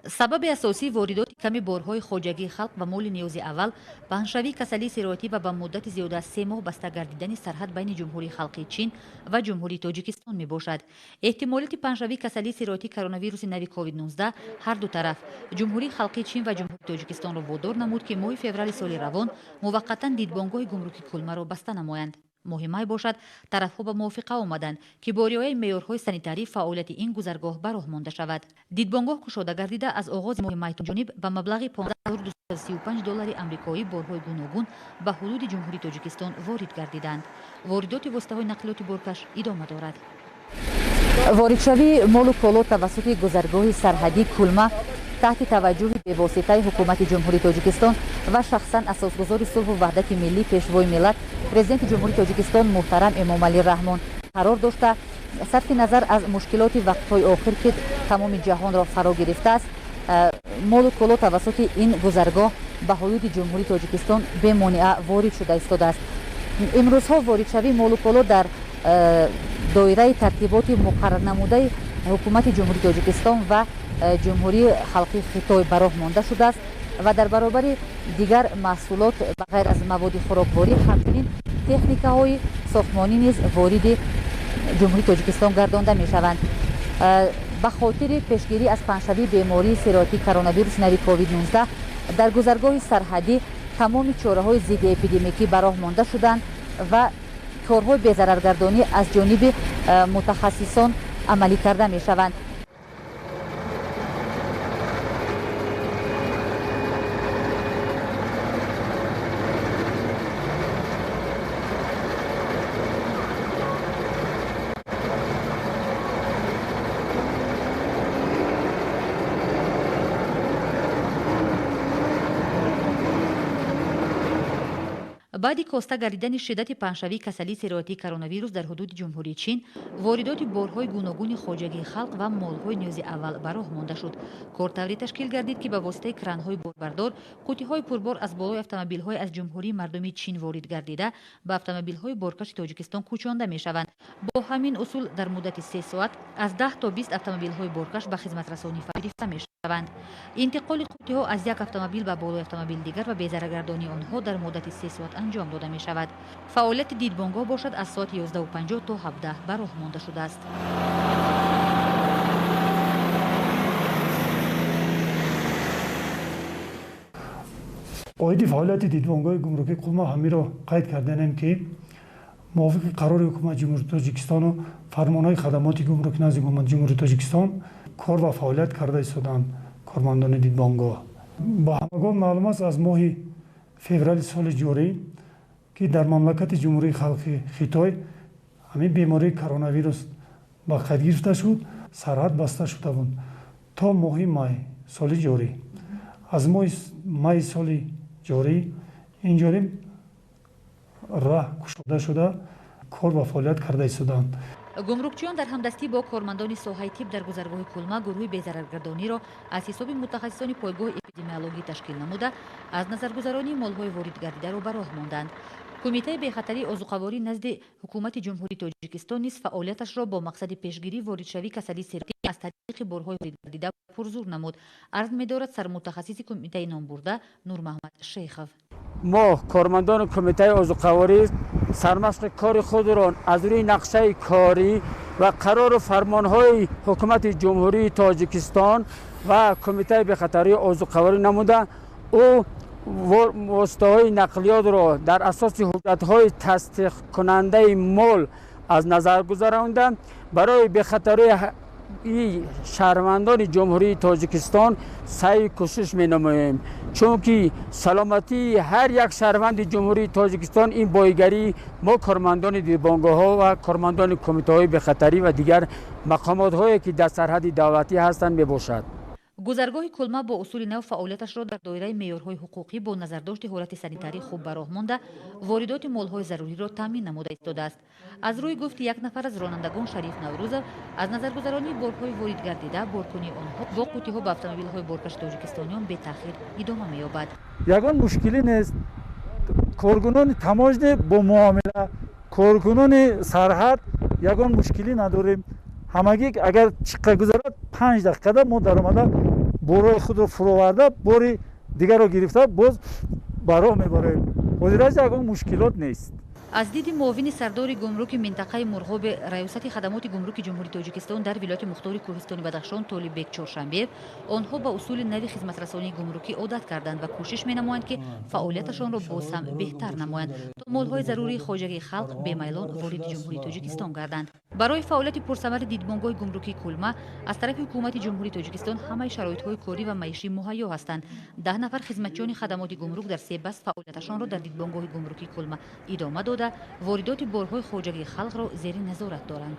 Сабаби асосии воридоти ками борҳои хоҷагии халқ ва моли ниёзи аввал паҳншавии касалии сироятӣ ва ба муддати зиёда аз 3 моҳ баста гардидани сарҳад байни Ҷумҳурии Халқии Чин ва Ҷумҳурии Тоҷикистон мебошад. Эҳтимолияти паҳншавии касалии сироятии коронавируси нави COVID-19 ҳар ду тараф, Ҷумҳурии Халқии Чин ва Ҷумҳурии Тоҷикистонро водор намуд, ки моҳи феврали соли равон муваққатан дидбонгоҳи гумруки Кулмаро баста намоянд. Моҳи май бошад, тарафҳо ба мувофиқа омаданд, ки бо риояи меъёрҳои санитарӣ фаъолияти ин гузаргоҳ ба роҳ монда шавад. Дидбонгоҳ кушода гардида, аз оғози моҳи май ҷониб ба маблағи 15 235 доллари амрикоӣ борҳои гуногун ба ҳудуди Ҷумҳурии Тоҷикистон ворид гардиданд. Воридоти воситаҳои нақлиёти боркаш идома дорад. Воридшавии молу коло тавассути гузаргоҳи сарҳадии Кулма таҳти таваҷҷӯҳи бевоситаи Ҳукумати Ҷумҳурии Тоҷикистон ва шахсан Асосгузори сулҳу ваҳдати миллӣ, Пешвои миллат, Президенти Ҷумҳурии Тоҷикистон муҳтарам Эмомалӣ Раҳмон қарор дошта, сарфи назар аз мушкилоти вақтҳои охир, ки тамоми ҷаҳонро фаро гирифтааст, молу коло тавассути ин гузаргоҳ ба ҳудуди Ҷумҳурии Тоҷикистон бемонеа ворид шуда истодааст. Имрӯзҳо воридшавии молу коло дар доираи тартиботи муқаррарнамудаи Ҳукумати Ҷумҳурии Тоҷикистон ва Ҷумҳурии Халқии Хитой ба роҳ монда шудааст ва дар баробари дигар маҳсулот, ба ғайр аз маводи хӯрокворӣ, ҳамчунин техникаҳои сохтмонӣ низ вориди Ҷумҳурии Тоҷикистон гардонда мешаванд. Ба хотири пешгирӣ аз паҳншавии бемории сироятии коронавируси нави COVID-19 дар гузаргоҳи сарҳадӣ тамоми чораҳои зидди эпидемикӣ ба роҳ монда шуданд ва корҳои безараргардонӣ аз ҷониби мутахассисон амалӣ карда мешаванд. Баъди коста гардидани шиддати паҳншавии касалии сироятии коронавирус дар ҳудуди Ҷумҳурии Чин, воридоти борҳои гуногуни хоҷагии халқ ва молҳои ниёзи аввал ба роҳ монда шуд. Кор тавре ташкил гардид, ки ба воситаи кранҳои борбардор қуттиҳои пурбор аз болои автомобилҳои аз Ҷумҳурии Мардумии Чин ворид гардида, ба автомобилҳои боркаши Тоҷикистон кӯчонда мешаванд. Бо ҳамин усул дар муддати 3 соат аз 10 то 20 автомобилҳои боркаш ба хизматрасонӣ гирифта мешаванд. Интиқоли қуттиҳо аз як автомобил ба болои автомобили дигар ва безараргардонии онҳо дар муддати 3 соат анҷом дода мешавад. Фаъолияти дидбонгоҳ бошад, аз соати 11:50 то 17 ба роҳ монда шудааст. Оиди фаъолияти дидбонгоҳи гумрукии Қулма ҳамиро қайд карданем, ки мувофиқи қарори Ҳукумати Ҷумҳурии Тоҷикистону фармонҳои хадамоти гумруки назди Ҳукумати Ҷумҳурии Тоҷикистон кор ва фаъолият карда истодаанд кормандони дидбонгоҳ. Ба ҳамагон маълум аст, аз моҳи феврали соли ҷорӣ, ки дар мамлакати Ҷумҳурии Халқи Хитой ҳамин бемории коронавирус ба қайд гирифта шуд, сарҳад баста шуда буд то моҳи май соли ҷорӣ. Аз моҳи майи соли ҷорӣ ин ҷониб раҳ кушода шуда, кор ва фаъолият карда истодаанд. Гумрукчиён дар ҳамдастӣ бо кормандони соҳаи тиб дар гузаргоҳи Кулма гурӯҳи безараргардониро аз ҳисоби мутахассисони пойгоҳи эпидемиологӣ ташкил намуда, аз назаргузаронии молҳои воридгардидаро ба роҳ монданд. Кумитаи бехатарии озуқаворӣ назди Ҳукумати Ҷумҳурии Тоҷикистон низ фаъолияташро бо мақсади пешгирӣ воридшавии касалии сироятӣ аз тариқи борҳои воридгардида пурзур намуд, арз медорад сармутахассиси кумитаи номбурда Нурмаҳмад Шейхов. Мо, кормандони кумитаи озуқаворӣ, сармашқи кори худро аз рӯи нақшаи корӣ ва қарору фармонҳои Ҳукумати Ҷумҳурии Тоҷикистон ва Кумитаи бехатарии озуқаворӣ намуда, ӯ воситаҳои нақлиётро дар асоси ҳуҷҷатҳои тасдиқкунандаи мол аз назар гузаронда, барои бехатарии шаҳрвандони Ҷумҳурии Тоҷикистон саъю кӯшиш менамоем, чунки саломатии ҳар як шаҳрванди Ҷумҳурии Тоҷикистон ин боигарии мо, кормандони дидбонгоҳҳо ва кормандони кумитаҳои бехатарӣ ва дигар мақомотҳое, ки дар сарҳади давлатӣ ҳастанд, мебошад. Гузаргоҳи Кулма бо усули нав фаъолияташро дар доираи меъёрҳои ҳуқуқӣ бо назардошти ҳолати санитарӣ хуб ба роҳ монда, воридоти молҳои заруриро таъмин намуда истодааст. Аз рӯи гуфти як нафар аз ронандагон, Шариф Наврӯзов, аз назаргузаронии борҳои воридгардида, боркунии онҳо бо қуттиҳо ба автомобилҳои боркаши тоҷикистониён бетаъхир идома меёбад. Ягон мушкилӣ нест. Коркунони таможня бо муомила, коркунони сарҳад ягон мушкилӣ надорем. Ҳамагӣ агар чиққа гузарад, 5 дақиқада мо даромада Борҳои худро фуроварда, бори дигарро гирифта, боз ба роҳ мебароем. Ҳозир ягон мушкилот нест. Аз диди муовини сардори гумруки минтақаи Мурғоби Раёсати хадамоти гумруки Ҷумҳурии Тоҷикистон дар вилояти мухтори Кӯҳистони Бадахшон Толиббек Чоршанбеев, онҳо ба усули нави хизматрасонии гумрукӣ одат карданд ва кӯшиш менамоянд, ки фаъолияташонро боз ҳам беҳтар намоянд, то молҳои зарурии хоҷагии халқ бемайлон вориди Ҷумҳурии Тоҷикистон гарданд. Барои фаъолияти пурсамари дидбонгоҳи гумрукии Кулма аз тарафи ҳукумати Ҷумҳурии Тоҷикистон ҳамаи шароитҳои корӣ ва маишӣ муҳайё ҳастанд. 10 нафар хизматчиёни хадамоти гумрук дар се баст фаъолияташонро дар дидбонгоҳи гумрукии Кулма идома дода, воридоти борҳои хоҷагии халқро зери назорат доранд.